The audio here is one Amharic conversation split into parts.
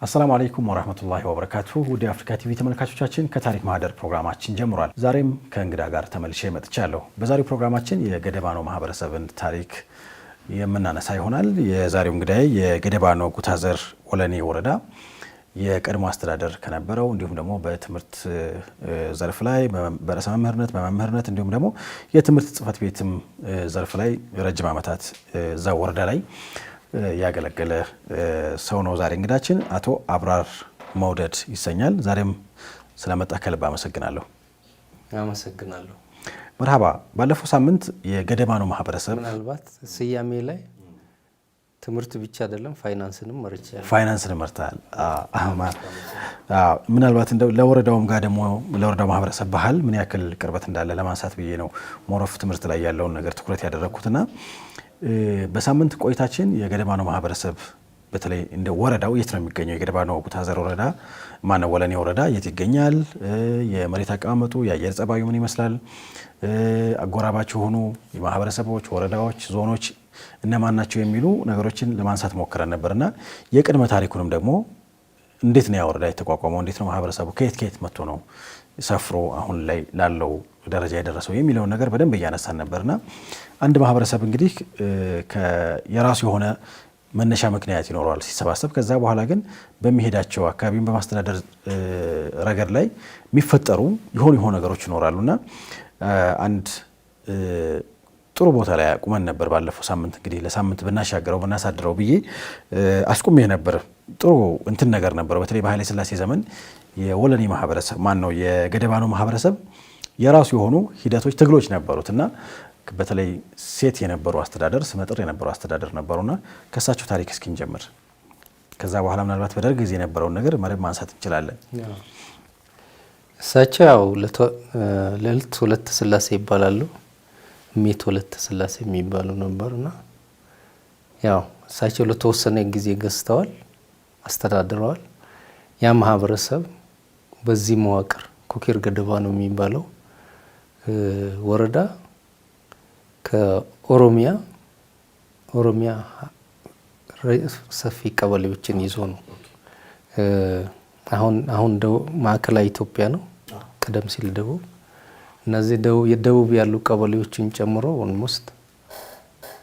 السلام عليكم ورحمة الله وبركاته። ውድ የአፍሪካ ቲቪ ተመልካቾቻችን፣ ከታሪክ ማህደር ፕሮግራማችን ጀምሯል። ዛሬም ከእንግዳ ጋር ተመልሼ መጥቻለሁ። በዛሬው ፕሮግራማችን የገደባኖ ማህበረሰብን ታሪክ የምናነሳ ይሆናል። የዛሬው እንግዳዬ የገደባኖ ጉታዘር ወለኔ ወረዳ የቀድሞ አስተዳደር ከነበረው፣ እንዲሁም ደግሞ በትምህርት ዘርፍ ላይ በርዕሰ መምህርነት፣ በመምህርነት፣ እንዲሁም ደግሞ የትምህርት ጽሕፈት ቤትም ዘርፍ ላይ ረጅም ዓመታት እዛ ወረዳ ላይ ያገለገለ ሰው ነው። ዛሬ እንግዳችን አቶ አብራር መውደድ ይሰኛል። ዛሬም ስለመጣ ከልብ አመሰግናለሁ። አመሰግናለሁ። መርሃባ። ባለፈው ሳምንት የገደባኖ ማህበረሰብ ምናልባት ስያሜ ላይ ትምህርት ብቻ አይደለም፣ ፋይናንስንም መርቻለሁ። ፋይናንስን መርተሃል። ምናልባት እንደው ለወረዳውም ጋር ደግሞ ለወረዳው ማህበረሰብ ባህል ምን ያክል ቅርበት እንዳለ ለማንሳት ብዬ ነው more of ትምህርት ላይ ያለውን ነገር ትኩረት ያደረግኩትና በሳምንት ቆይታችን የገደባኖ ማህበረሰብ በተለይ እንደ ወረዳው የት ነው የሚገኘው? የገደባኖ ጉታዘር ወረዳ፣ ማነው ወለኔ ወረዳ የት ይገኛል? የመሬት አቀማመጡ፣ የአየር ጸባዩ ምን ይመስላል? አጎራባች የሆኑ የማህበረሰቦች፣ ወረዳዎች፣ ዞኖች እነማን ናቸው የሚሉ ነገሮችን ለማንሳት ሞክረን ነበርና የቅድመ ታሪኩንም ደግሞ እንዴት ነው ያ ወረዳ የተቋቋመው? እንዴት ነው ማህበረሰቡ ከየት ከየት መጥቶ ነው ሰፍሮ አሁን ላይ ላለው ደረጃ የደረሰው የሚለውን ነገር በደንብ እያነሳን ነበርና አንድ ማህበረሰብ እንግዲህ የራሱ የሆነ መነሻ ምክንያት ይኖረዋል ሲሰባሰብ። ከዛ በኋላ ግን በሚሄዳቸው አካባቢውን በማስተዳደር ረገድ ላይ የሚፈጠሩ የሆኑ የሆኑ ነገሮች ይኖራሉና አንድ ጥሩ ቦታ ላይ አቁመን ነበር። ባለፈው ሳምንት እንግዲህ ለሳምንት ብናሻገረው ብናሳድረው ብዬ አስቁሜ ነበር። ጥሩ እንትን ነገር ነበረው። በተለይ በኃይለ ሥላሴ ዘመን የወለኔ ማህበረሰብ፣ ማን ነው የገደባኖ ማህበረሰብ የራሱ የሆኑ ሂደቶች፣ ትግሎች ነበሩት እና በተለይ ሴት የነበሩ አስተዳደር፣ ስመጥር የነበሩ አስተዳደር ነበሩና ከእሳቸው ታሪክ እስኪንጀምር፣ ከዛ በኋላ ምናልባት በደርግ ጊዜ የነበረውን ነገር መረብ ማንሳት እንችላለን። እሳቸው ያው ልዕልት ወለተ ስላሴ ይባላሉ። እሜት ወለተ ስላሴ የሚባሉ ነበሩና ያው እሳቸው ለተወሰነ ጊዜ ገዝተዋል፣ አስተዳድረዋል። ያ ማህበረሰብ በዚህ መዋቅር ኮኬር ገደባ ነው የሚባለው ወረዳ ከኦሮሚያ፣ ኦሮሚያ ሰፊ ቀበሌዎችን ይዞ ነው። አሁን ማዕከላዊ ኢትዮጵያ ነው፣ ቀደም ሲል ደቡብ። እነዚህ የደቡብ ያሉ ቀበሌዎችን ጨምሮ almost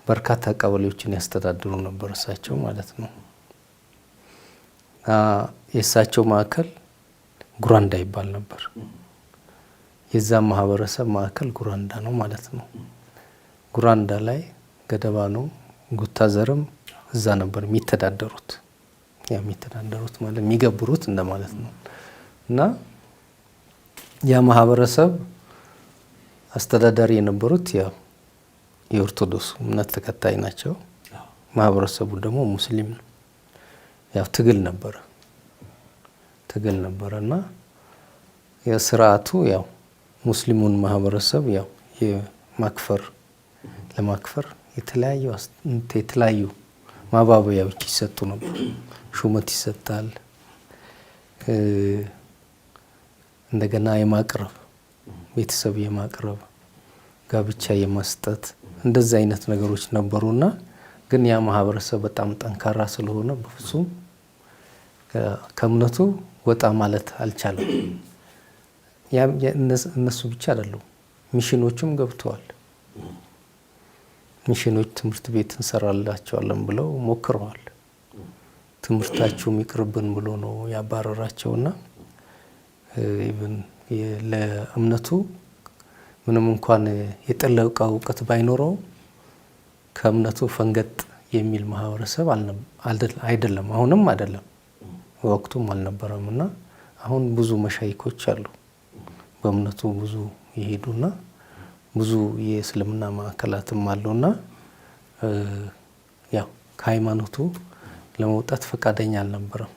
በርካታ ቀበሌዎችን ያስተዳድሩ ነበር እሳቸው ማለት ነው። የእሳቸው ማዕከል ጉራንዳ ይባል ነበር። የዛ ማህበረሰብ ማዕከል ጉራንዳ ነው ማለት ነው። ጉራንዳ ላይ ገደባ ነው፣ ጉታዘርም እዛ ነበር የሚተዳደሩት። ያ የሚተዳደሩት ማለት የሚገብሩት እንደማለት ነው። እና ያ ማህበረሰብ አስተዳዳሪ የነበሩት ያው የኦርቶዶክስ እምነት ተከታይ ናቸው። ማህበረሰቡ ደግሞ ሙስሊም ነው። ያው ትግል ነበረ እና የስርዓቱ ያው ሙስሊሙን ማህበረሰብ ያው የማክፈር ለማክፈር የተለያዩ ማባበያዎች ይሰጡ ነበር። ሹመት ይሰጣል። እንደገና የማቅረብ፣ ቤተሰብ የማቅረብ፣ ጋብቻ የመስጠት እንደዚህ አይነት ነገሮች ነበሩና ግን ያ ማህበረሰብ በጣም ጠንካራ ስለሆነ በፍጹም ከእምነቱ ወጣ ማለት አልቻለም። እነሱ ብቻ አይደሉም፣ ሚሽኖቹም ገብተዋል። ሚሽኖች ትምህርት ቤት እንሰራላቸዋለን ብለው ሞክረዋል። ትምህርታችሁም ይቅርብን ብሎ ነው ያባረራቸውና even ለእምነቱ ምንም እንኳን የጠለቀ እውቀት ባይኖረው ከእምነቱ ፈንገጥ የሚል ማህበረሰብ አይደለም። አሁንም አይደለም፣ ወቅቱም አልነበረም። እና አሁን ብዙ መሻይኮች አሉ በእምነቱ ብዙ የሄዱና ብዙ የእስልምና ማዕከላትም አሉና ያው ከሃይማኖቱ ለመውጣት ፈቃደኛ አልነበረም።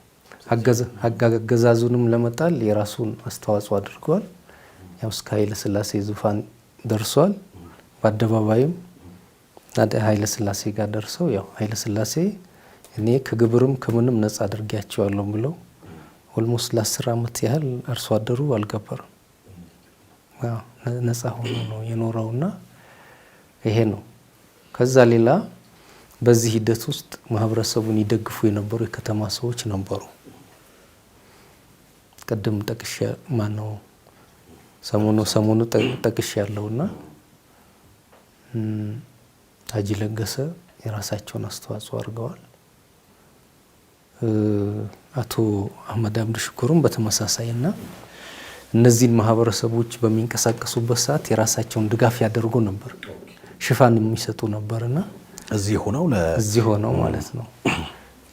አገዛዙንም ለመጣል የራሱን አስተዋጽኦ አድርገዋል። ያው እስከ ኃይለ ሥላሴ ዙፋን ደርሷል። በአደባባይም ኃይለ ሥላሴ ጋር ደርሰው ያው ኃይለ ሥላሴ እኔ ከግብርም ከምንም ነጻ አድርጌያቸዋለሁ ብለው almost ለ10 ዓመት ያህል አርሶ አደሩ አልገበረም። ነጻ ሆኖ ነው የኖረውና ይሄ ነው። ከዛ ሌላ በዚህ ሂደት ውስጥ ማህበረሰቡን ይደግፉ የነበሩ የከተማ ሰዎች ነበሩ። ቅድም ጠቅሼ ማነው ሰሞኑ ጠቅሼ ያለውና ሀጂ ለገሰ የራሳቸውን አስተዋጽኦ አድርገዋል። አቶ አህመድ አብዱ ሽኩርም በተመሳሳይ እና እነዚህን ማህበረሰቦች በሚንቀሳቀሱበት ሰዓት የራሳቸውን ድጋፍ ያደርጉ ነበር፣ ሽፋን የሚሰጡ ነበርና እዚህ ሆነው እዚህ ሆነው ማለት ነው።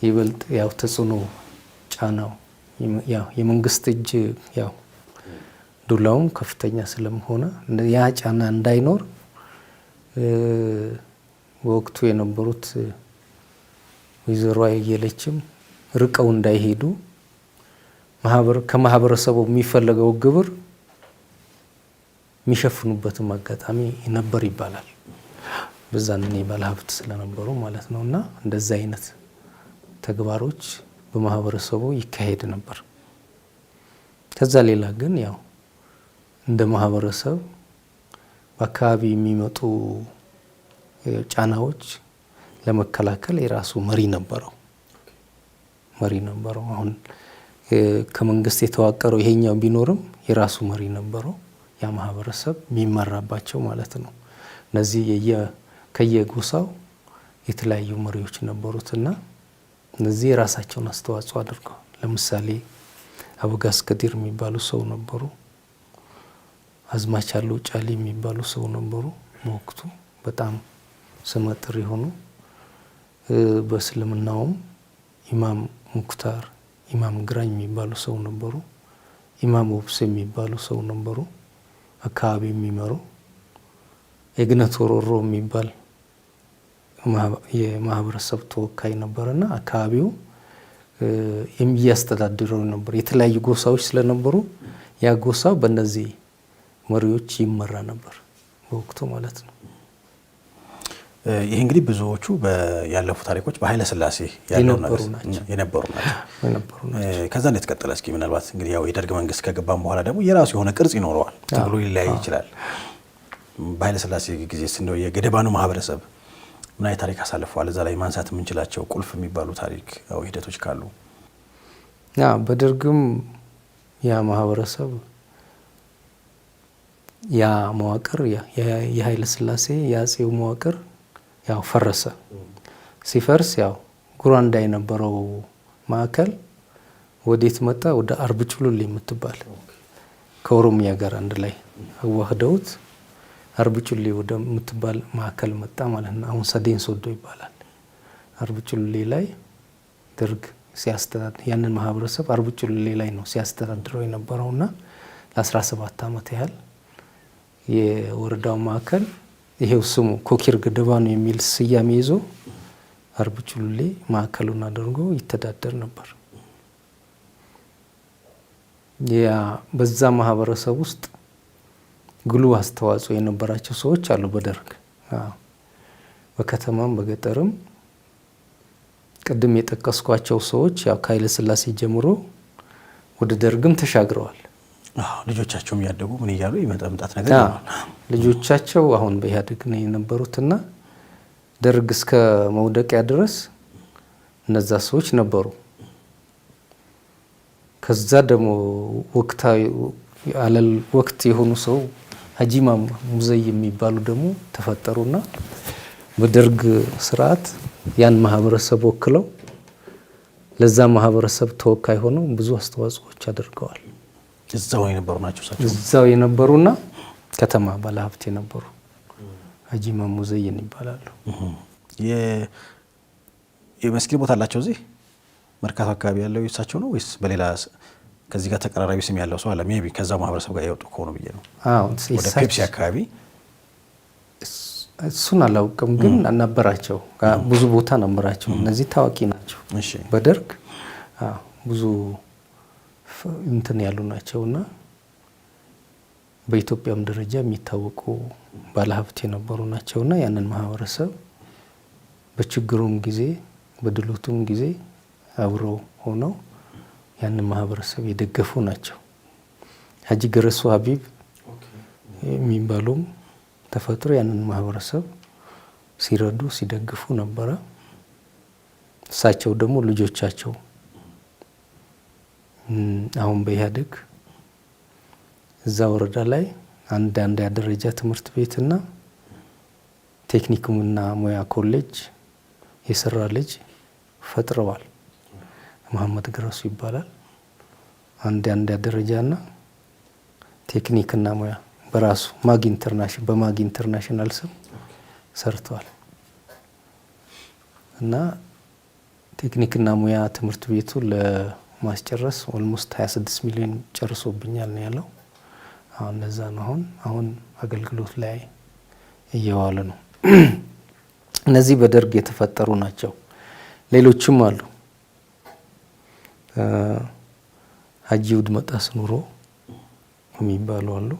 ይበልጥ ያው ተጽዕኖ ጫናው ያው የመንግስት እጅ ያው ዱላውም ከፍተኛ ስለሆነ ያ ጫና እንዳይኖር በወቅቱ የነበሩት ወይዘሮ አየለችም ርቀው እንዳይሄዱ ከማህበረሰቡ የሚፈለገው ግብር የሚሸፍኑበትም አጋጣሚ ነበር ይባላል። በዛን እኔ ባለሀብት ስለነበሩ ማለት ነው። እና እንደዚህ አይነት ተግባሮች በማህበረሰቡ ይካሄድ ነበር። ከዛ ሌላ ግን ያው እንደ ማህበረሰብ በአካባቢ የሚመጡ ጫናዎች ለመከላከል የራሱ መሪ ነበረው። አሁን ከመንግስት የተዋቀረው ይሄኛው ቢኖርም የራሱ መሪ ነበረው፣ ያ ማህበረሰብ የሚመራባቸው ማለት ነው። እነዚህ ከየጎሳው የተለያዩ መሪዎች ነበሩትና እነዚህ የራሳቸውን አስተዋጽኦ አድርገዋል። ለምሳሌ አበጋዝ ከዲር የሚባሉ ሰው ነበሩ። አዝማች ያለው ጫሊ የሚባሉ ሰው ነበሩ። በወቅቱ በጣም ስመጥር የሆኑ በእስልምናውም ኢማም ሙክታር፣ ኢማም ግራኝ የሚባሉ ሰው ነበሩ። ኢማም ወብስ የሚባሉ ሰው ነበሩ። አካባቢ የሚመሩ የግነት ወሮሮ የሚባል የማህበረሰብ ተወካይ ነበርና አካባቢው የሚያስተዳድረው ነበር። የተለያዩ ጎሳዎች ስለነበሩ ያ ጎሳ በእነዚህ መሪዎች ይመራ ነበር በወቅቱ ማለት ነው። ይህ እንግዲህ ብዙዎቹ ያለፉ ታሪኮች በኃይለ ሥላሴ የነበሩ ናቸው። ከዛ እንዴት ቀጠለ? እስኪ ምናልባት እንግዲህ ያው የደርግ መንግስት ከገባም በኋላ ደግሞ የራሱ የሆነ ቅርጽ ይኖረዋል፣ ትግሉ ሊለያይ ይችላል። በኃይለ ሥላሴ ጊዜ እንደው የገደባኑ ማህበረሰብ ምን አይነት ታሪክ አሳልፈዋል? እዛ ላይ ማንሳት የምንችላቸው ቁልፍ የሚባሉ ታሪክ ሂደቶች ካሉ። በደርግም ያ ማህበረሰብ ያ መዋቅር የኃይለ ሥላሴ የአፄው መዋቅር ያው ፈረሰ። ሲፈርስ ያው ጉራንዳ የነበረው ማዕከል ወዴት መጣ? ወደ አርብ ጩሉል የምትባል ከኦሮሚያ ጋር አንድ ላይ አዋህደውት አርብ ጩሉሌ ወደ ምትባል ማዕከል መጣ ማለት ነው። አሁን ሰዴን ሶዶ ይባላል። አርብ ጩሉሌ ላይ ደርግ ሲያስተዳድር ያንን ማህበረሰብ አርብ ጩሉሌ ላይ ነው ሲያስተዳድረው የነበረውና ለ17 ዓመት ያህል የወረዳው ማዕከል ይሄው ስሙ ኮኪር ገደባ ነው የሚል ስያሜ ይዞ አርብ ጩሉሌ ማዕከሉን አድርጎ ይተዳደር ነበር። ያ በዛ ማህበረሰብ ውስጥ ጉልህ አስተዋጽኦ የነበራቸው ሰዎች አሉ። በደርግ በከተማም በገጠርም ቅድም የጠቀስኳቸው ሰዎች ያው ከኃይለ ሥላሴ ጀምሮ ወደ ደርግም ተሻግረዋል። ልጆቻቸውም እያደጉ ምን እያሉ የመምጣት ነገር ልጆቻቸው አሁን በኢህአዴግ ነው የነበሩትና ደርግ እስከ መውደቂያ ድረስ እነዛ ሰዎች ነበሩ። ከዛ ደግሞ ወቅታዊ አለል ወቅት የሆኑ ሰው ሀጂማ ሙዘይ የሚባሉ ደግሞ ተፈጠሩና በደርግ ስርዓት ያን ማህበረሰብ ወክለው ለዛ ማህበረሰብ ተወካይ ሆነው ብዙ አስተዋጽኦዎች አድርገዋል። እዛው የነበሩ ናቸው። እዛው የነበሩና ከተማ ባለሀብት የነበሩ ሀጂማ ሙዘይን ይባላሉ። የመስጊድ ቦታ አላቸው እዚህ መርካቶ አካባቢ ያለው የእሳቸው ነው ወይስ በሌላ ከዚህ ጋር ተቀራራቢ ስም ያለው ሰው አለ? maybe ከዛው ማህበረሰብ ጋር የወጡ ከሆኑ ብዬ ነው። ወደ ፔፕሲ አካባቢ እሱን አላውቅም፣ ግን ነበራቸው፣ ብዙ ቦታ ነበራቸው። እነዚህ ታዋቂ ናቸው። በደርግ ብዙ እንትን ያሉ ናቸውና በኢትዮጵያም ደረጃ የሚታወቁ ባለሀብት የነበሩ ናቸውና ያንን ማህበረሰብ በችግሩም ጊዜ በድሎቱም ጊዜ አብረው ሆነው ያንን ማህበረሰብ የደገፉ ናቸው። ሀጂ ገረሱ ሀቢብ የሚባሉም ተፈጥሮ ያንን ማህበረሰብ ሲረዱ ሲደግፉ ነበረ። እሳቸው ደግሞ ልጆቻቸው አሁን በኢህአዴግ እዛ ወረዳ ላይ አንድ አንደኛ ደረጃ ትምህርት ቤትና ቴክኒክና ሙያ ኮሌጅ የሰራ ልጅ ፈጥረዋል። መሐመድ ገረሱ ይባላል። አንድ አንደኛ ደረጃና ቴክኒክና ሙያ በራሱ ማግ ኢንተርናሽናል በማግ ኢንተርናሽናል ስም ሰርተዋል። እና ቴክኒክና ሙያ ትምህርት ቤቱ ለማስጨረስ almost 26 ሚሊዮን ጨርሶብኛል ነው ያለው። አሁን ለዛ ነው አሁን አገልግሎት ላይ እየዋለ ነው። እነዚህ በደርግ የተፈጠሩ ናቸው። ሌሎችም አሉ። ሀጂ ውድመጣስ ኑሮ የሚባሉ አሉ።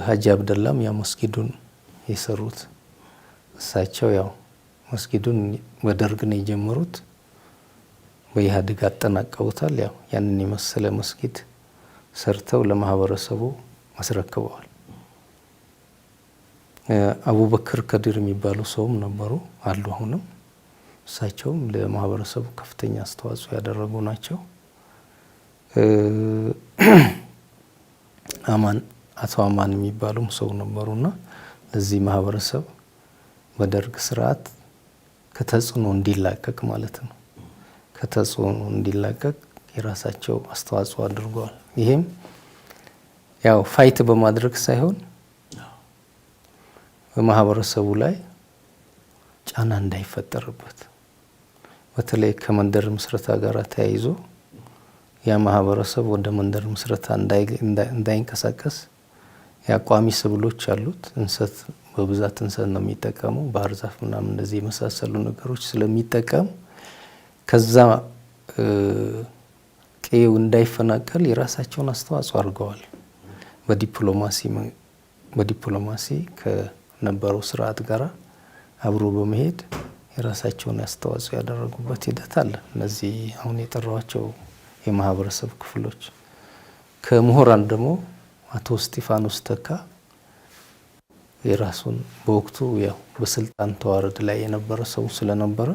ሀጂ አብደላም ያ መስጊዱን የሰሩት እሳቸው ያው መስጊዱን በደርግ ነው የጀመሩት፣ በኢህአዴግ አጠናቀውታል። ያው ያንን የመሰለ መስጊድ ሰርተው ለማህበረሰቡ አስረክበዋል። አቡበክር ከድር የሚባሉ ሰውም ነበሩ አሉ አሁንም። እሳቸውም ለማህበረሰቡ ከፍተኛ አስተዋጽኦ ያደረጉ ናቸው። አማን አቶ አማን የሚባሉም ሰው ነበሩና ለዚህ ማህበረሰብ በደርግ ስርዓት ከተጽዕኖ እንዲላቀቅ ማለት ነው፣ ከተጽዕኖ እንዲላቀቅ የራሳቸው አስተዋጽኦ አድርገዋል። ይሄም ያው fight በማድረግ ሳይሆን በማህበረሰቡ ላይ ጫና እንዳይፈጠርበት በተለይ ከመንደር ምስረታ ጋር ተያይዞ ያ ማህበረሰብ ወደ መንደር ምስረታ እንዳይንቀሳቀስ የአቋሚ ሰብሎች አሉት። እንሰት በብዛት እንሰት ነው የሚጠቀመው፣ ባህር ዛፍ ምናምን እንደዚህ የመሳሰሉ ነገሮች ስለሚጠቀም ከዛ ቀዬው እንዳይፈናቀል የራሳቸውን አስተዋጽኦ አድርገዋል። በዲፕሎማሲ ከነበረው ስርዓት ጋር አብሮ በመሄድ የራሳቸውን አስተዋጽኦ ያደረጉበት ሂደት አለ። እነዚህ አሁን የጠራኋቸው የማህበረሰብ ክፍሎች ከምሁራን ደግሞ አቶ እስጢፋኖስ ተካ የራሱን በወቅቱ ያው በስልጣን ተዋረድ ላይ የነበረ ሰው ስለነበረ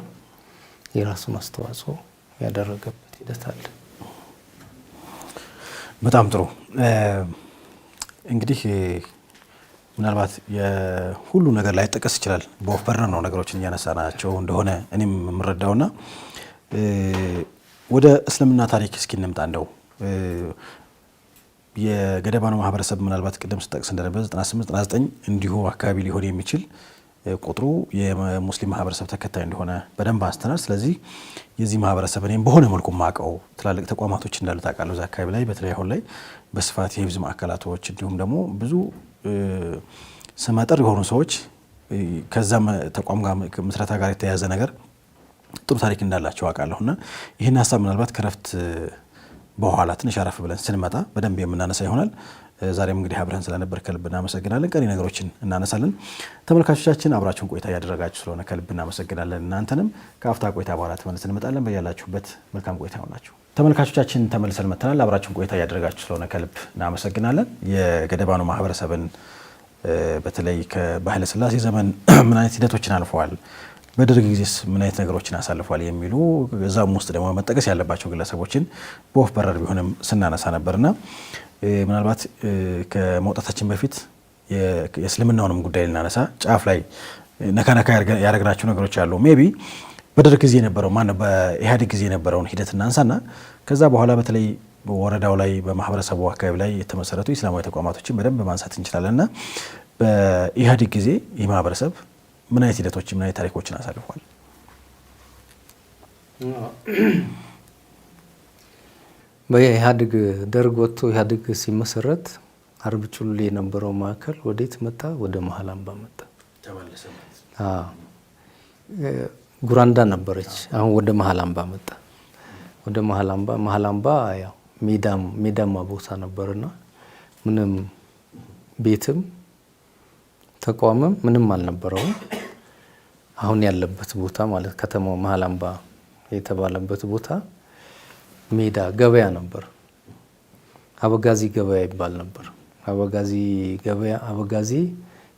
የራሱን አስተዋጽኦ ያደረገበት ሂደት አለ። በጣም ጥሩ። እንግዲህ ምናልባት የሁሉ ነገር ላይ ላይጠቀስ ይችላል። በወፍ በረር ነው ነገሮችን እያነሳናቸው እንደሆነ እኔም የምረዳውና ወደ እስልምና ታሪክ እስኪ እንምጣ። እንደው የገደባኖ ማህበረሰብ ምናልባት ቅድም ስጠቅስ እንደነበረ 98 99 እንዲሁ አካባቢ ሊሆን የሚችል ቁጥሩ የሙስሊም ማህበረሰብ ተከታይ እንደሆነ በደንብ አንስተናል። ስለዚህ የዚህ ማህበረሰብ እኔም በሆነ መልኩ ማቀው ትላልቅ ተቋማቶች እንዳሉ ታውቃለሁ። እዛ አካባቢ ላይ በተለይ አሁን ላይ በስፋት የህዝብ ማዕከላቶች እንዲሁም ደግሞ ብዙ ስመጥር የሆኑ ሰዎች ከዛ ተቋም ጋር ምስረታ ጋር የተያያዘ ነገር ጥሩ ታሪክ እንዳላቸው አውቃለሁ። እና ይህን ሀሳብ ምናልባት ከረፍት በኋላ ትንሽ አረፍ ብለን ስንመጣ በደንብ የምናነሳ ይሆናል። ዛሬም እንግዲህ አብረን ስለነበር ከልብ እናመሰግናለን። ቀሪ ነገሮችን እናነሳለን። ተመልካቾቻችን አብራችሁን ቆይታ እያደረጋችሁ ስለሆነ ከልብ እናመሰግናለን። እናንተንም ከአፍታ ቆይታ በኋላ ተመልሰን እንመጣለን። በያላችሁበት መልካም ቆይታ ይሆንላችሁ። ተመልካቾቻችን ተመልሰን መጥተናል። አብራችሁን ቆይታ እያደረጋችሁ ስለሆነ ከልብ እናመሰግናለን። የገደባኑ ማህበረሰብን በተለይ በኃይለ ሥላሴ ዘመን ምን አይነት ሂደቶችን አልፈዋል፣ በደርግ ጊዜስ ምን አይነት ነገሮችን አሳልፏል የሚሉ እዛም ውስጥ ደግሞ መጠቀስ ያለባቸው ግለሰቦችን በወፍ በረር ቢሆንም ስናነሳ ነበርና ምናልባት ከመውጣታችን በፊት የእስልምናውንም ጉዳይ ልናነሳ ጫፍ ላይ ነካነካ ያደረግናቸው ነገሮች አሉ። maybe በደርግ ጊዜ የነበረው ማነው በኢህአዴግ ጊዜ የነበረውን ሂደት እናንሳና ከዛ በኋላ በተለይ ወረዳው ላይ በማህበረሰቡ አካባቢ ላይ የተመሰረቱ ኢስላማዊ ተቋማቶችን በደንብ ማንሳት እንችላለን። እና በኢህአዴግ ጊዜ ይህ ማህበረሰብ ምን አይነት ሂደቶች ምን አይነት ታሪኮችን አሳልፏል? በኢህአዴግ ደርግ ወጥቶ ኢህአዴግ ሲመሰረት አርብ ጩሉሌ የነበረው ማዕከል ወዴት መጣ? ወደ መሀል አምባ መጣ። ጉራንዳ ነበረች። አሁን ወደ መሀል አምባ መጣ። ወደ መሀል አምባ መሀል አምባ ያው ሜዳማ ቦታ ነበርና ምንም ቤትም ተቋምም ምንም አልነበረውም። አሁን ያለበት ቦታ ማለት ከተማው መሀል አምባ የተባለበት ቦታ ሜዳ ገበያ ነበር። አበጋዚ ገበያ ይባል ነበር። አበጋዚ ገበያ አበጋዚ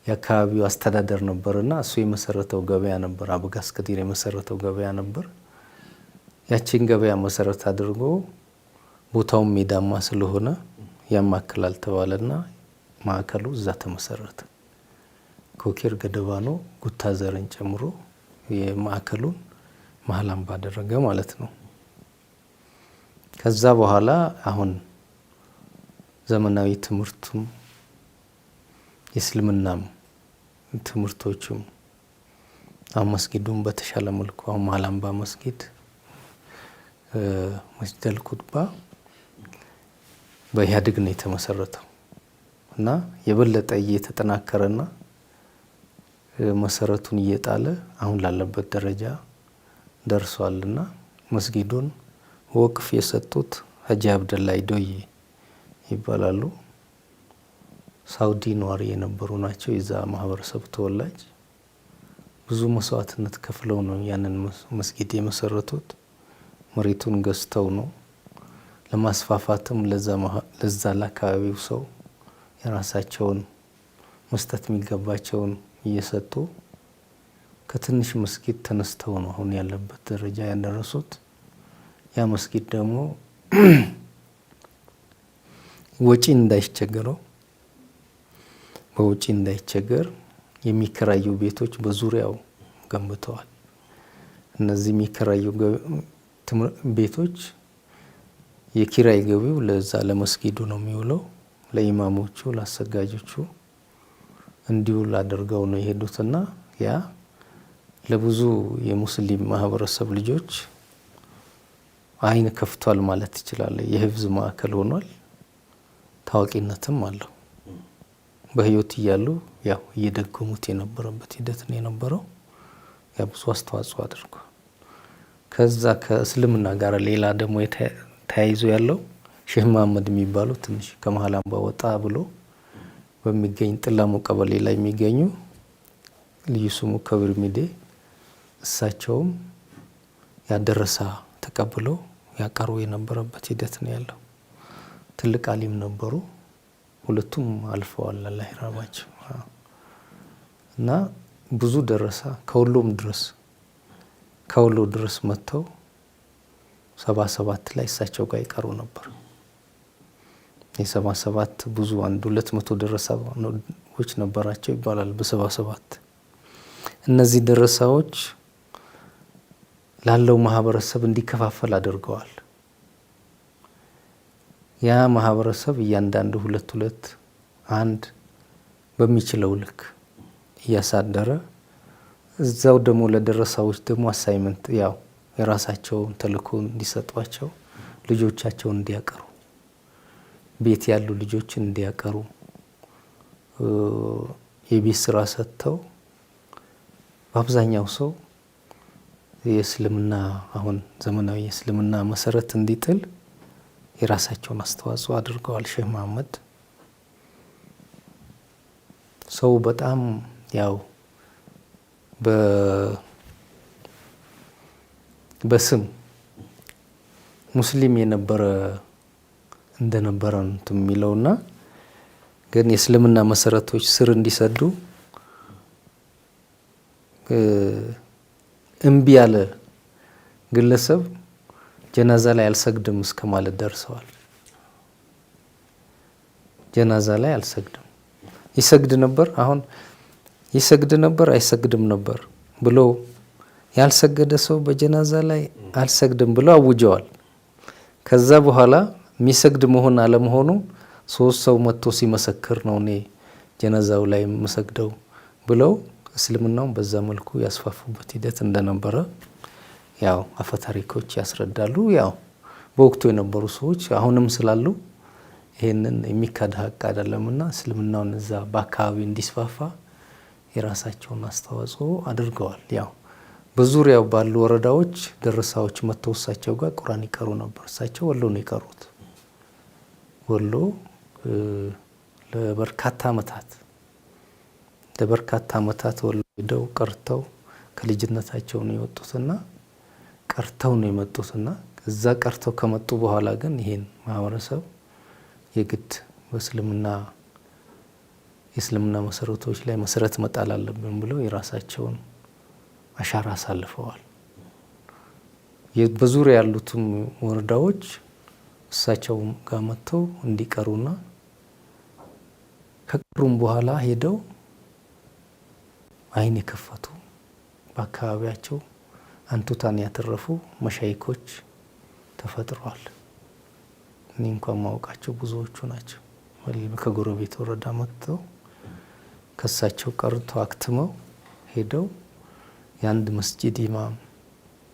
የአካባቢው አስተዳደር ነበርና እሱ የመሰረተው ገበያ ነበር። አበጋዝ ከዲር የመሰረተው ገበያ ነበር። ያቺን ገበያ መሰረት አድርጎ ቦታውን ሜዳማ ስለሆነ ያማክላል ተባለና ማዕከሉ እዛ ተመሰረተ። ኮኬር ገደባኖ ጉታዘርን ጨምሮ የማዕከሉን መሀል አምባ አደረገ ማለት ነው። ከዛ በኋላ አሁን ዘመናዊ ትምህርቱም የእስልምናም ትምህርቶቹም አሁን መስጊዱም በተሻለ መልኩ አሁን መሀል አምባ መስጊድ መስጂደል ቁጥባ በኢህአዴግ ነው የተመሰረተው እና የበለጠ እየተጠናከረና መሰረቱን እየጣለ አሁን ላለበት ደረጃ ደርሷልና መስጊዱን ወቅፍ የሰጡት ሀጂ አብደላይ ዶዬ ይባላሉ። ሳውዲ ነዋሪ የነበሩ ናቸው። የዛ ማህበረሰብ ተወላጅ ብዙ መስዋዕትነት ከፍለው ነው ያንን መስጊድ የመሰረቱት። መሬቱን ገዝተው ነው። ለማስፋፋትም ለዛ ለአካባቢው ሰው የራሳቸውን መስጠት የሚገባቸውን እየሰጡ ከትንሽ መስጊድ ተነስተው ነው አሁን ያለበት ደረጃ ያደረሱት። ያ መስጊድ ደግሞ ወጪ እንዳይቸገረው በውጪ እንዳይቸገር የሚከራዩ ቤቶች በዙሪያው ገንብተዋል። እነዚህ የሚከራዩ ቤቶች የኪራይ ገቢው ለዛ ለመስጊዱ ነው የሚውለው። ለኢማሞቹ፣ ለአሰጋጆቹ እንዲውል አድርገው ነው የሄዱትና ያ ለብዙ የሙስሊም ማህበረሰብ ልጆች አይን ከፍቷል ማለት ይችላል። የህፍዝ ማዕከል ሆኗል። ታዋቂነትም አለው። በህይወት እያሉ ያው እየደገሙት የነበረበት ሂደት ነው የነበረው። ያ ብዙ አስተዋጽኦ አድርጓል። ከዛ ከእስልምና ጋር ሌላ ደግሞ ተያይዞ ያለው ሼህ መሀመድ የሚባሉ ትንሽ ከመሀል አምባ ወጣ ብሎ በሚገኝ ጥላሙ ቀበሌ ላይ የሚገኙ ልዩ ስሙ ከብር ሚዴ እሳቸውም ያደረሳ ተቀብለው ያቀርቡ የነበረበት ሂደት ነው ያለው። ትልቅ አሊም ነበሩ። ሁለቱም አልፈዋል፣ አላህ ይርሐማቸው። እና ብዙ ደረሳ ከሁሉም ድረስ ከወሎ ድረስ መጥተው 77 ላይ እሳቸው ጋር ይቀሩ ነበር። የ77 ብዙ 100 ደረሳዎች ነበራቸው ይባላል። በ77 እነዚህ ደረሳዎች ላለው ማህበረሰብ እንዲከፋፈል አድርገዋል። ያ ማህበረሰብ እያንዳንዱ ሁለት ሁለት አንድ በሚችለው ልክ እያሳደረ እዛው ደግሞ ለደረሳዎች ደግሞ assignment ያው የራሳቸውን ተልእኮ እንዲሰጧቸው ልጆቻቸውን እንዲያቀሩ ቤት ያሉ ልጆችን እንዲያቀሩ የቤት ስራ ሰጥተው በአብዛኛው ሰው የእስልምና አሁን ዘመናዊ የእስልምና መሰረት እንዲጥል የራሳቸውን አስተዋጽኦ አድርገዋል። ሼህ መሀመድ ሰው በጣም ያው በስም ሙስሊም የነበረ እንደነበረ ነው የሚለውና ግን የእስልምና መሰረቶች ስር እንዲሰዱ እምቢ ያለ ግለሰብ ጀናዛ ላይ አልሰግድም እስከ ማለት ደርሰዋል። ጀናዛ ላይ አልሰግድም ይሰግድ ነበር፣ አሁን ይሰግድ ነበር አይሰግድም ነበር ብሎ ያልሰገደ ሰው በጀናዛ ላይ አልሰግድም ብሎ አውጀዋል። ከዛ በኋላ የሚሰግድ መሆን አለመሆኑ ሶስት ሰው መጥቶ ሲመሰክር ነው እኔ ጀናዛው ላይ የምሰግደው ብለው እስልምናውን በዛ መልኩ ያስፋፉበት ሂደት እንደነበረ ያው አፈታሪኮች ያስረዳሉ። ያው በወቅቱ የነበሩ ሰዎች አሁንም ስላሉ ይሄንን የሚካድ ሀቅ አይደለምና እስልምናውን እዛ በአካባቢ እንዲስፋፋ የራሳቸውን አስተዋጽኦ አድርገዋል። ያው በዙሪያው ባሉ ወረዳዎች ደረሳዎች መጥተው እሳቸው ጋር ቁርአን ይቀሩ ነበር። እሳቸው ወሎ ነው የቀሩት። ወሎ ለበርካታ ዓመታት ወሎ ሄደው ቀርተው ከልጅነታቸው ነው የወጡትና ቀርተው ነው የመጡትና እዛ ቀርተው ከመጡ በኋላ ግን ይሄን ማህበረሰብ የግድ በእስልምና የእስልምና መሰረቶች ላይ መሰረት መጣል አለብን ብለው የራሳቸውን አሻራ አሳልፈዋል። በዙሪያ ያሉትም ወረዳዎች እሳቸው ጋር መጥተው እንዲቀሩና ከቀሩም በኋላ ሄደው አይን የከፈቱ በአካባቢያቸው አንቱታን ያተረፉ መሻይኮች ተፈጥረዋል። እኔ እንኳን ማወቃቸው ብዙዎቹ ናቸው። ከጎረቤት ወረዳ መጥተው ከሳቸው ቀርቶ አክትመው ሄደው የአንድ መስጂድ ኢማም፣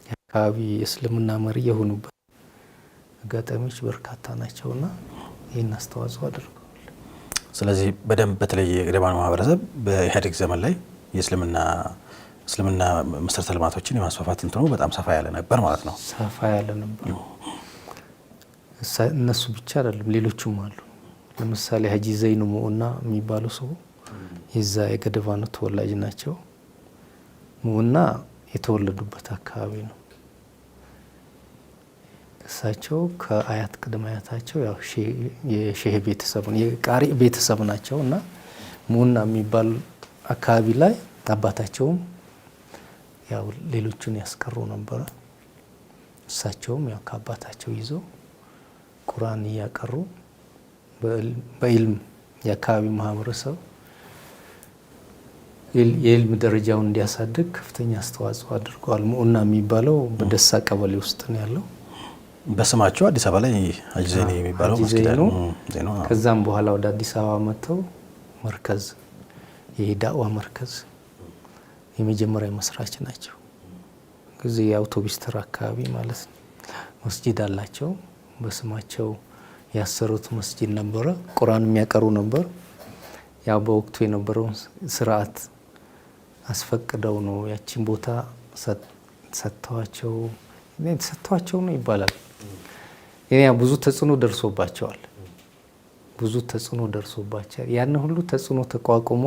የአካባቢ የእስልምና መሪ የሆኑበት አጋጣሚዎች በርካታ ናቸውና ይህን አስተዋጽኦ አድርገዋል። ስለዚህ በደንብ በተለይ የገደባን ማህበረሰብ በኢህአዴግ ዘመን ላይ የእስልምና እስልምና መሰረተ ልማቶችን የማስፋፋት እንትኑ በጣም ሰፋ ያለ ነበር ማለት ነው። ሰፋ ያለ ነበር። እነሱ ብቻ አይደለም፣ ሌሎችም አሉ። ለምሳሌ ሀጂ ዘይኑ ሙኡና የሚባሉ ሰው የዛ የገደባኑ ተወላጅ ናቸው። ሙኡና የተወለዱበት አካባቢ ነው። እሳቸው ከአያት ቅድመ አያታቸው ያው የሼህ ቤተሰብ የቃሪ ቤተሰብ ናቸው እና ሙኡና የሚባል አካባቢ ላይ አባታቸውም ያው ሌሎቹን ያስቀሩ ነበረ። እሳቸውም ያው ከአባታቸው ይዘው ቁርአን እያቀሩ በኢልም የአካባቢ ማህበረሰብ የኢልም ደረጃውን እንዲያሳድግ ከፍተኛ አስተዋጽኦ አድርገዋል። ሙኡና የሚባለው በደሳ ቀበሌ ውስጥ ነው ያለው። በስማቸው አዲስ አበባ ላይ ሀጂ ዘይኑ የሚባለው መስጊድ አለ። ከዛም በኋላ ወደ አዲስ አበባ መጥተው መርከዝ፣ የዳዋ መርከዝ የመጀመሪያ መስራች ናቸው። ጊዜ የአውቶቢስ ተራ አካባቢ ማለት ነው መስጂድ አላቸው። በስማቸው ያሰሩት መስጂድ ነበረ። ቁርአን የሚያቀሩ ነበር። ያው በወቅቱ የነበረውን ስርዓት አስፈቅደው ነው ያቺን ቦታ ሰጥተዋቸው ነው ይባላል። ያ ብዙ ተጽዕኖ ደርሶባቸዋል። ብዙ ተጽዕኖ ደርሶባቸዋል። ያን ሁሉ ተጽዕኖ ተቋቁሞ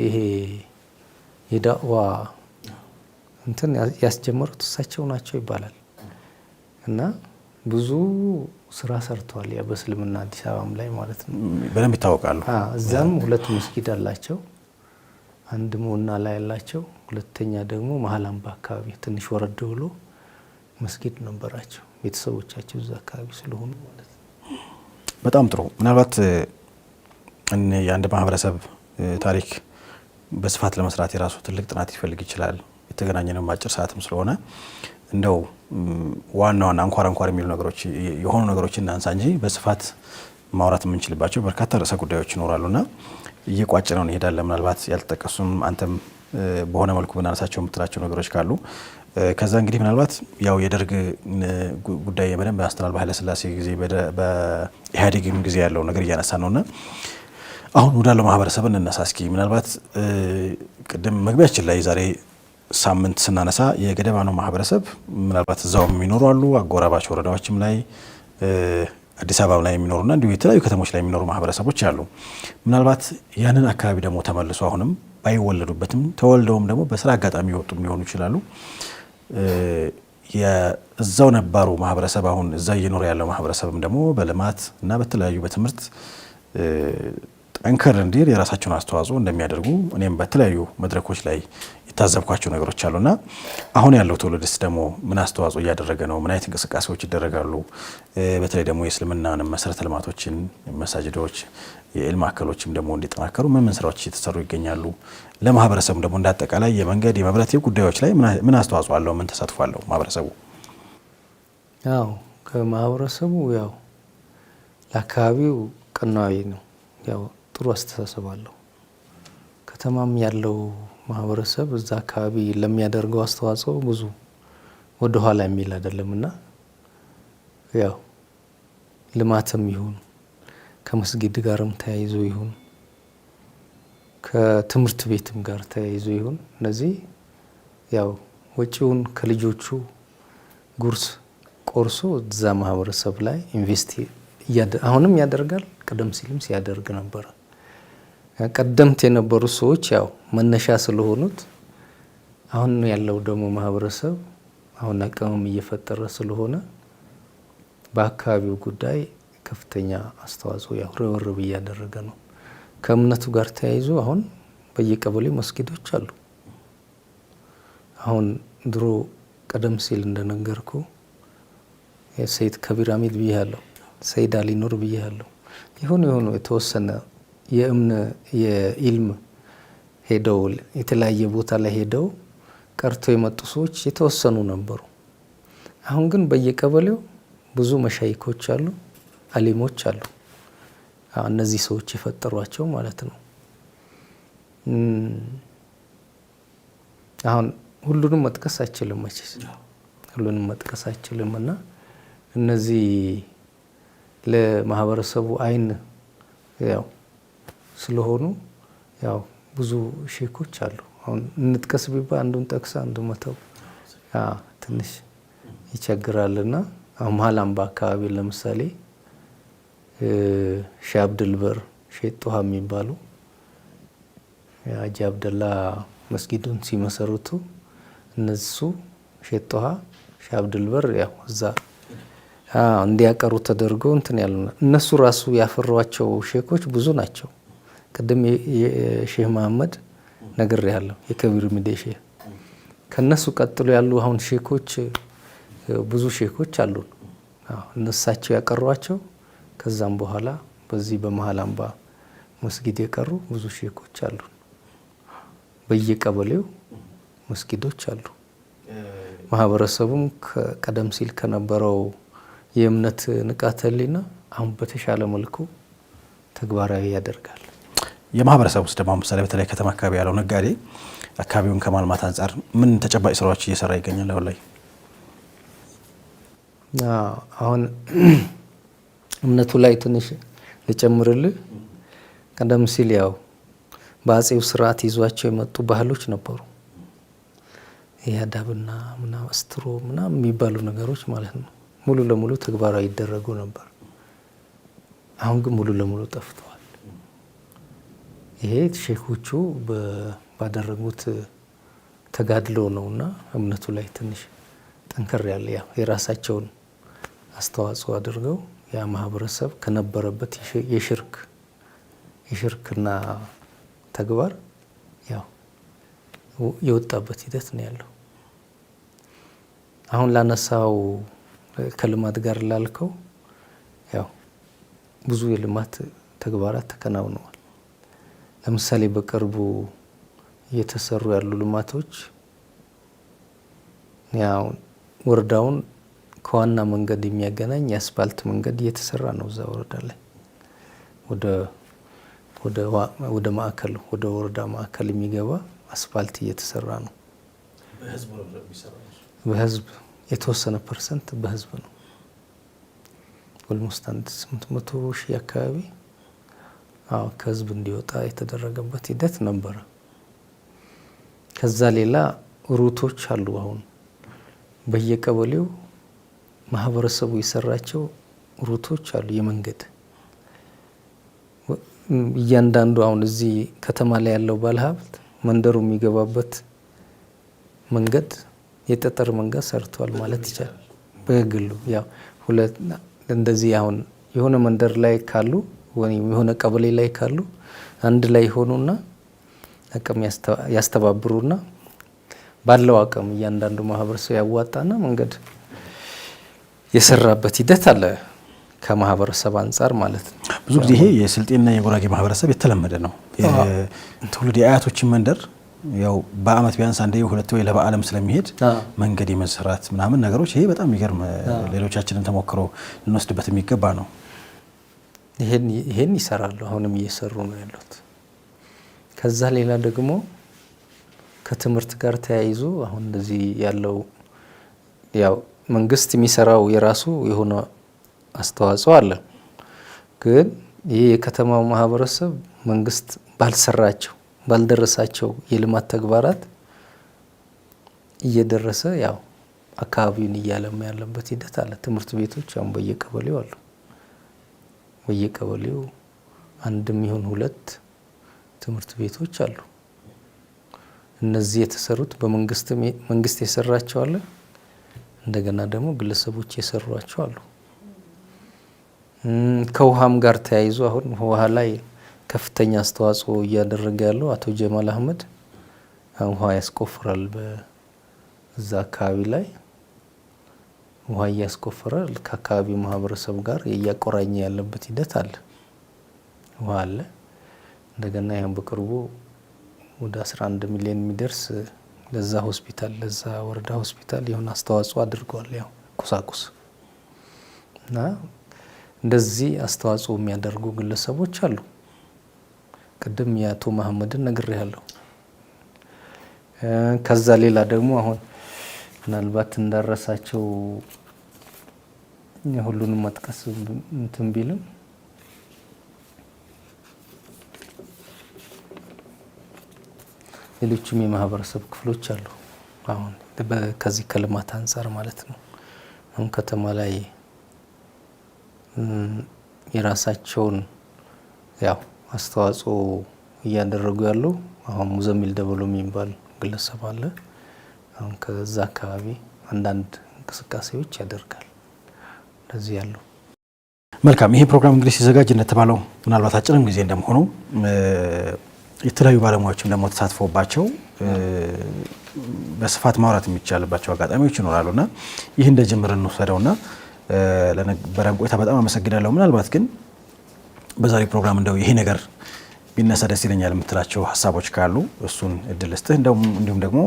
ይሄ የዳዋ እንትን ያስጀመሩት እሳቸው ናቸው ይባላል። እና ብዙ ስራ ሰርተዋል። ያ በእስልምና አዲስ አበባም ላይ ማለት ነው በደንብ ይታወቃሉ። እዛም ሁለት መስጊድ አላቸው። አንድ ሙና ላይ ያላቸው፣ ሁለተኛ ደግሞ መሀል አምባ አካባቢ ትንሽ ወረድ ብሎ መስጊድ ነበራቸው። ቤተሰቦቻቸው እዛ አካባቢ ስለሆኑ ማለት ነው። በጣም ጥሩ። ምናልባት የአንድ ማህበረሰብ ታሪክ በስፋት ለመስራት የራሱ ትልቅ ጥናት ይፈልግ ይችላል። የተገናኘነው አጭር ሰዓትም ስለሆነ እንደው ዋና ዋና አንኳር አንኳር የሚሉ ነገሮች የሆኑ ነገሮችን እናንሳ እንጂ በስፋት ማውራት የምንችልባቸው በርካታ ርዕሰ ጉዳዮች ይኖራሉና እየቋጭ ነው እንሄዳለን። ምናልባት ያልተጠቀሱም አንተም በሆነ መልኩ ብናነሳቸው የምትላቸው ነገሮች ካሉ ከዛ እንግዲህ ምናልባት ያው የደርግ ጉዳይ በደንብ አንስተናል። በኃይለሥላሴ ጊዜ በኢህአዴግም ጊዜ ያለው ነገር እያነሳ ነውና አሁን ወዳለው ማህበረሰብ እንነሳ እስኪ። ምናልባት ቅድም መግቢያችን ላይ ዛሬ ሳምንት ስናነሳ የገደባኖ ማህበረሰብ ምናልባት እዛው የሚኖሩ አሉ፣ አጎራባች ወረዳዎችም ላይ አዲስ አበባ ላይ የሚኖሩና እንዲሁ የተለያዩ ከተሞች ላይ የሚኖሩ ማህበረሰቦች አሉ። ምናልባት ያንን አካባቢ ደግሞ ተመልሶ አሁንም ባይወለዱበትም ተወልደውም ደግሞ በስራ አጋጣሚ ይወጡም ሊሆኑ ይችላሉ። እዛው ነባሩ ማህበረሰብ አሁን እዛ እየኖረ ያለው ማህበረሰብም ደግሞ በልማት እና በተለያዩ በትምህርት ጠንከር እንዲል የራሳቸውን አስተዋጽኦ እንደሚያደርጉ እኔም በተለያዩ መድረኮች ላይ የታዘብኳቸው ነገሮች አሉና አሁን ያለው ትውልድስ ደግሞ ምን አስተዋጽኦ እያደረገ ነው? ምን አይነት እንቅስቃሴዎች ይደረጋሉ? በተለይ ደግሞ የእስልምናን መሰረተ ልማቶችን መሳጅዶች፣ የኢልም ማዕከሎችም ደግሞ እንዲጠናከሩ ምን ምን ስራዎች እየተሰሩ ይገኛሉ? ለማህበረሰቡ ደግሞ እንዳጠቃላይ የመንገድ የመብራት ጉዳዮች ላይ ምን አስተዋጽኦ አለው? ምን ተሳትፎ አለው ማህበረሰቡ? ያው ከማህበረሰቡ ያው ለአካባቢው ቀናዊ ነው። ያው ጥሩ አስተሳሰብ አለው። ከተማም ያለው ማህበረሰብ እዛ አካባቢ ለሚያደርገው አስተዋጽኦ ብዙ ወደ ኋላ የሚል አይደለም እና ያው ልማትም ይሁን ከመስጊድ ጋርም ተያይዞ ይሁን ከትምህርት ቤትም ጋር ተያይዞ ይሁን እነዚህ ያው ወጪውን ከልጆቹ ጉርስ ቆርሶ እዛ ማህበረሰብ ላይ invest አሁንም ያደርጋል። ቀደም ሲልም ሲያደርግ ነበረ። ቀደምት የነበሩ ሰዎች ያው መነሻ ስለሆኑት አሁን ያለው ደግሞ ማህበረሰብ አሁን አቅምም እየፈጠረ ስለሆነ በአካባቢው ጉዳይ ከፍተኛ አስተዋጽኦ ያው ርብርብ እያደረገ ነው። ከእምነቱ ጋር ተያይዞ አሁን በየቀበሌው መስጊዶች አሉ። አሁን ድሮ ቀደም ሲል እንደነገርኩ ሰይድ ከቢር አሚድ ብያለሁ፣ ሰይድ አሊ ኑር ብያለሁ። የሆኑ የሆኑ የተወሰነ የእምነ የኢልም ሄደው የተለያየ ቦታ ላይ ሄደው ቀርቶ የመጡ ሰዎች የተወሰኑ ነበሩ። አሁን ግን በየቀበሌው ብዙ መሻይኮች አሉ፣ አሊሞች አሉ። እነዚህ ሰዎች የፈጠሯቸው ማለት ነው። አሁን ሁሉንም መጥቀስ አይችልም መቼስ ሁሉንም መጥቀስ አይችልም። እና እነዚህ ለማህበረሰቡ አይን ያው ስለሆኑ ያው ብዙ ሼኮች አሉ። አሁን እንጥቀስ ቢባል አንዱን ጠቅሰ አንዱ መተው ትንሽ ይቸግራልና አሁን መሀል አምባ አካባቢ ለምሳሌ ሼህ አብድልበር፣ ሼህ ጦሃ የሚባሉ ሀጂ አብደላ መስጊዱን ሲመሰርቱ እነሱ ሼህ ጦሃ፣ ሼህ አብድልበር ያው እዛ እንዲያቀሩ ተደርጎ እንትን ያሉ እነሱ ራሱ ያፈሯቸው ሼኮች ብዙ ናቸው። ቅድም የሼህ መሐመድ ነግሬያለሁ፣ የከቢር ሚዴ ሼህ። ከነሱ ቀጥሎ ያሉ አሁን ሼኮች ብዙ ሼኮች አሉ። እነሳቸው ያቀሯቸው ከዛም በኋላ በዚህ በመሀል አምባ መስጊድ የቀሩ ብዙ ሼኮች አሉ። በየቀበሌው መስጊዶች አሉ። ማህበረሰቡም ቀደም ሲል ከነበረው የእምነት ንቃተ ህሊና አሁን በተሻለ መልኩ ተግባራዊ ያደርጋል። የማህበረሰብ ውስጥ ደግሞ ምሳሌ በተለይ ከተማ አካባቢ ያለው ነጋዴ አካባቢውን ከማልማት አንጻር ምን ተጨባጭ ስራዎች እየሰራ ይገኛል አሁን ላይ? አሁን እምነቱ ላይ ትንሽ ልጨምርልህ። ቀደም ሲል ያው በአጼው ስርዓት ይዟቸው የመጡ ባህሎች ነበሩ። ይህ አዳብና ምናምን ስትሮ ምናምን የሚባሉ ነገሮች ማለት ነው። ሙሉ ለሙሉ ተግባራዊ ይደረጉ ነበር። አሁን ግን ሙሉ ለሙሉ ጠፍተዋል። ይሄ ሼኮቹ ባደረጉት ተጋድሎ ነውና እምነቱ ላይ ትንሽ ጠንከር ያለ ያው የራሳቸውን አስተዋጽኦ አድርገው ያ ማህበረሰብ ከነበረበት የሽርክና ተግባር ያው የወጣበት ሂደት ነው ያለው። አሁን ላነሳው ከልማት ጋር ላልከው ያው ብዙ የልማት ተግባራት ተከናውነዋል። ለምሳሌ በቅርቡ እየተሰሩ ያሉ ልማቶች ያው ወረዳውን ከዋና መንገድ የሚያገናኝ የአስፋልት መንገድ እየተሰራ ነው። እዛ ወረዳ ላይ ወደ ማዕከል ወደ ወረዳ ማዕከል የሚገባ አስፋልት እየተሰራ ነው። በህዝብ የተወሰነ percent በህዝብ ነው። Almost 800 ሺህ አካባቢ አዎ ከህዝብ እንዲወጣ የተደረገበት ሂደት ነበረ። ከዛ ሌላ route ኦች አሉ። አሁን በየቀበሌው ማህበረሰቡ የሰራቸው route ኦች አሉ። የመንገድ እያንዳንዱ አሁን እዚህ ከተማ ላይ ያለው ባለሀብት መንደሩ የሚገባበት መንገድ የጠጠር መንገድ ሰርቷል ማለት ይቻላል። በግሉ ያው ሁለት እንደዚህ አሁን የሆነ መንደር ላይ ካሉ ወይም የሆነ ቀበሌ ላይ ካሉ አንድ ላይ ሆኑና አቅም ያስተባብሩና ባለው አቅም እያንዳንዱ ማህበረሰብ ያዋጣና መንገድ የሰራበት ሂደት አለ። ከማህበረሰብ አንጻር ማለት ነው። ብዙ ጊዜ ይሄ የስልጤና የጉራጌ ማህበረሰብ የተለመደ ነው። ትውልድ የአያቶችን መንደር ያው በአመት ቢያንስ አንዴ ሁለት ወይ ለበዓለም ስለሚሄድ መንገድ የመስራት ምናምን ነገሮች ይሄ በጣም የሚገርም ሌሎቻችንን ተሞክሮ ልንወስድበት የሚገባ ነው። ይሄን ይሰራሉ። አሁንም እየሰሩ ነው ያሉት። ከዛ ሌላ ደግሞ ከትምህርት ጋር ተያይዞ አሁን እንደዚህ ያለው ያው መንግስት የሚሰራው የራሱ የሆነ አስተዋጽኦ አለ። ግን ይህ የከተማው ማህበረሰብ መንግስት ባልሰራቸው ባልደረሳቸው የልማት ተግባራት እየደረሰ ያው አካባቢውን እያለማ ያለበት ሂደት አለ። ትምህርት ቤቶች አሁን በየቀበሌው አሉ። በየቀበሌው አንድም ይሁን ሁለት ትምህርት ቤቶች አሉ። እነዚህ የተሰሩት በመንግስት መንግስት የሰራቸው አለ፣ እንደገና ደግሞ ግለሰቦች የሰሯቸው አሉ። ከውሃም ጋር ተያይዞ አሁን ውሃ ላይ ከፍተኛ አስተዋጽኦ እያደረገ ያለው አቶ ጀማል አህመድ ውሃ ያስቆፍራል። እዛ አካባቢ ላይ ውሃ እያስቆፈረ ከአካባቢው ማህበረሰብ ጋር እያቆራኘ ያለበት ሂደት አለ። ውሃ አለ። እንደገና ይህም በቅርቡ ወደ 11 ሚሊዮን የሚደርስ ለዛ ሆስፒታል፣ ለዛ ወረዳ ሆስፒታል የሆነ አስተዋጽኦ አድርገዋል። ያው ቁሳቁስ እና እንደዚህ አስተዋጽኦ የሚያደርጉ ግለሰቦች አሉ። ቅድም የአቶ መሀመድን ነግሬያለሁ። ከዛ ሌላ ደግሞ አሁን ምናልባት እንዳረሳቸው ሁሉንም መጥቀስ እንትን ቢልም ሌሎችም የማህበረሰብ ክፍሎች አሉ። አሁን ከዚህ ከልማት አንጻር ማለት ነው። አሁን ከተማ ላይ የራሳቸውን ያው አስተዋጽኦ እያደረጉ ያሉ አሁን ሙዘሚል ደበሎ የሚባል ግለሰብ አለ። አሁን ከዛ አካባቢ አንዳንድ እንቅስቃሴዎች ያደርጋል። እንደዚህ ያሉ። መልካም። ይሄ ፕሮግራም እንግዲህ ሲዘጋጅ እንደተባለው ምናልባት አጭርም ጊዜ እንደመሆኑ የተለያዩ ባለሙያዎችም ደግሞ ተሳትፎባቸው በስፋት ማውራት የሚቻልባቸው አጋጣሚዎች ይኖራሉና ይህ እንደ ጅምር እንውሰደውና ለነበረን ቆይታ በጣም አመሰግናለሁ። ምናልባት ግን በዛሬ ፕሮግራም እንደው ይሄ ነገር ቢነሳ ደስ ይለኛል የምትላቸው ሀሳቦች ካሉ እሱን እድል ስጥህ። እንዲሁም ደግሞ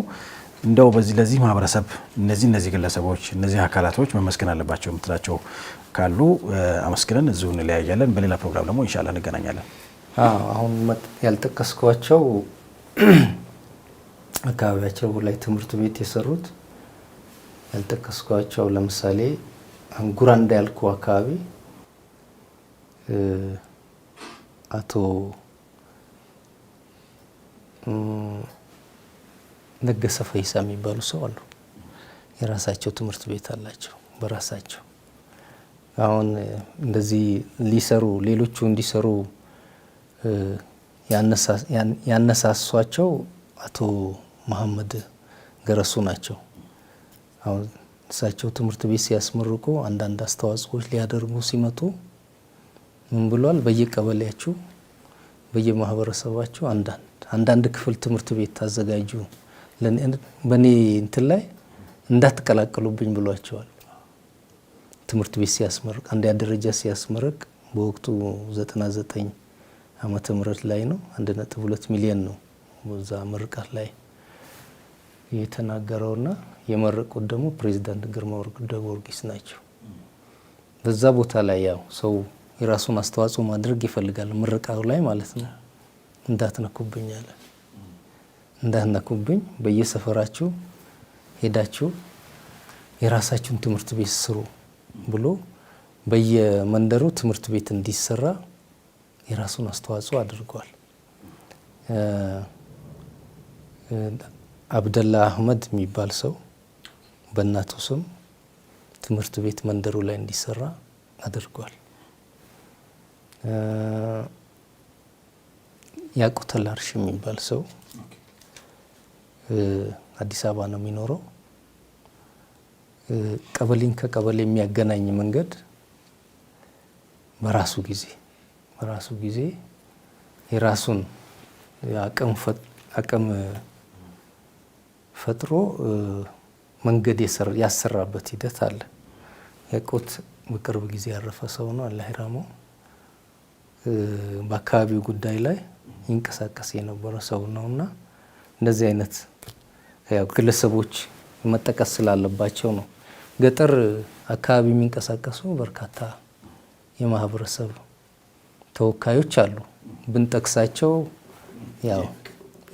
እንደው በዚህ ለዚህ ማህበረሰብ እነዚህ ግለሰቦች፣ እነዚህ አካላቶች መመስገን አለባቸው የምትላቸው ካሉ አመስግነን እዚሁ እንለያያለን። በሌላ ፕሮግራም ደግሞ ኢንሻአላህ እንገናኛለን። አሁን ያልጠቀስኳቸው አካባቢያቸው ላይ ትምህርት ቤት የሰሩት ያልጠቀስኳቸው ለምሳሌ ጉራንዳ ያልኩ አካባቢ አቶ ነገሰ ፈይሳ የሚባሉ ሰው አሉ። የራሳቸው ትምህርት ቤት አላቸው በራሳቸው። አሁን እንደዚህ ሊሰሩ ሌሎቹ እንዲሰሩ ያነሳሷቸው አቶ መሀመድ ገረሱ ናቸው። አሁን እሳቸው ትምህርት ቤት ሲያስመርቁ አንዳንድ አስተዋጽኦዎች ሊያደርጉ ሲመጡ ምን ብሏል? በየቀበሌያችሁ በየማህበረሰባችሁ አንዳንድ ክፍል ትምህርት ቤት ታዘጋጁ፣ በእኔ እንትን ላይ እንዳትቀላቀሉብኝ ብሏቸዋል። ትምህርት ቤት ሲያስመርቅ አንደኛ ደረጃ ሲያስመርቅ በወቅቱ 99 ዓመተ ምህረት ላይ ነው። 1.2 ሚሊዮን ነው በዛ ምርቃት ላይ የተናገረውና የመረቁት ደግሞ ፕሬዚዳንት ግርማ ወልደ ጊዮርጊስ ናቸው። በዛ ቦታ ላይ ያው ሰው የራሱን አስተዋጽኦ ማድረግ ይፈልጋል፣ ምርቃው ላይ ማለት ነው። እንዳትነኩብኝ አለ። እንዳትነኩብኝ፣ በየሰፈራችሁ ሄዳችሁ የራሳችሁን ትምህርት ቤት ስሩ ብሎ በየመንደሩ ትምህርት ቤት እንዲሰራ የራሱን አስተዋጽኦ አድርጓል። አብደላ አህመድ የሚባል ሰው በእናቱ ስም ትምህርት ቤት መንደሩ ላይ እንዲሰራ አድርጓል። ያቁተል አርሽ የሚባል ሰው አዲስ አበባ ነው የሚኖረው። ቀበሌን ከቀበሌ የሚያገናኝ መንገድ በራሱ ጊዜ የራሱን አቅም ፈጥሮ መንገድ ያሰራበት ሂደት አለ። ያቁት በቅርብ ጊዜ ያረፈ ሰው ነው። አላህ ይርሐመው። በአካባቢው ጉዳይ ላይ ይንቀሳቀስ የነበረ ሰው ነውና እንደዚህ አይነት ያው ግለሰቦች መጠቀስ ስላለባቸው ነው። ገጠር አካባቢ የሚንቀሳቀሱ በርካታ የማህበረሰብ ተወካዮች አሉ። ብንጠቅሳቸው ያው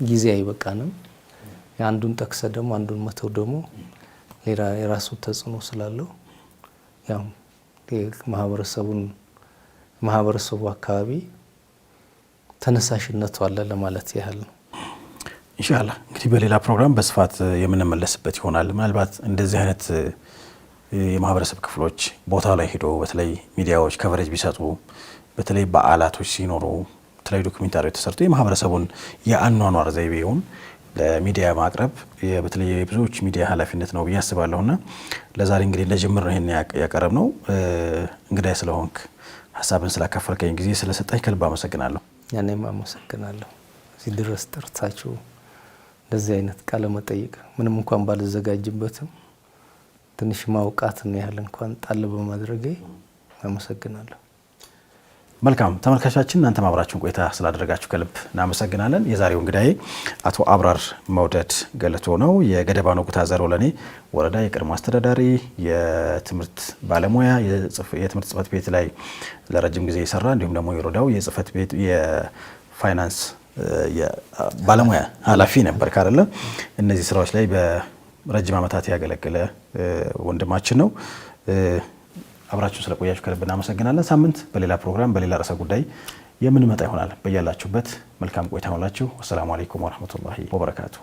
ጊዜ አይበቃንም። አንዱን ጠቅሰ ደግሞ አንዱን መተው ደግሞ ሌላ የራሱ ተጽዕኖ ስላለው ያው ማህበረሰቡ አካባቢ ተነሳሽነቱ አለ ለማለት ያህል ነው። ኢንሻአላህ እንግዲህ በሌላ ፕሮግራም በስፋት የምንመለስበት ይሆናል። ምናልባት እንደዚህ አይነት የማህበረሰብ ክፍሎች ቦታ ላይ ሄዶ በተለይ ሚዲያዎች coverage ቢሰጡ፣ በተለይ በዓላቶች ሲኖሩ የተለያዩ documentary ዎች ተሰርቶ የማህበረሰቡን የአኗኗር ዘይቤውን ለሚዲያ ማቅረብ በተለይ የብዙዎች ሚዲያ ኃላፊነት ነው ብዬ አስባለሁና ለዛሬ እንግዲህ ለጅምር ነው ይሄን ያቀረብነው። እንግዳይ ስለሆንክ ሀሳብን ስላካፈልከኝ ጊዜ ስለሰጠኝ ከልብ አመሰግናለሁ። እኔም አመሰግናለሁ። እዚህ ድረስ ጠርታችሁ እንደዚህ አይነት ቃለ መጠይቅ ምንም እንኳን ባልዘጋጅበትም ትንሽ ማውቃትን ያህል እንኳን ጣል በማድረጌ አመሰግናለሁ። መልካም ተመልካቻችን፣ እናንተም አብራችሁን ቆይታ ስላደረጋችሁ ከልብ እናመሰግናለን። የዛሬው እንግዳዬ አቶ አብራር መውደድ ገለቶ ነው። የገደባኖ ጉታዘር ወለኔ ወረዳ የቀድሞ አስተዳዳሪ፣ የትምህርት ባለሙያ፣ የትምህርት ጽሕፈት ቤት ላይ ለረጅም ጊዜ የሰራ እንዲሁም ደግሞ የወረዳው የጽሕፈት ቤት የፋይናንስ ባለሙያ ኃላፊ ነበር ካለ እነዚህ ስራዎች ላይ በረጅም ዓመታት ያገለገለ ወንድማችን ነው። አብራችሁ ስለቆያችሁ ከልብ እናመሰግናለን። ሳምንት በሌላ ፕሮግራም በሌላ ርዕሰ ጉዳይ የምንመጣ ይሆናል። በያላችሁበት መልካም ቆይታ ይሆንላችሁ። ወሰላሙ አለይኩም ወረህመቱላሂ ወበረካቱ።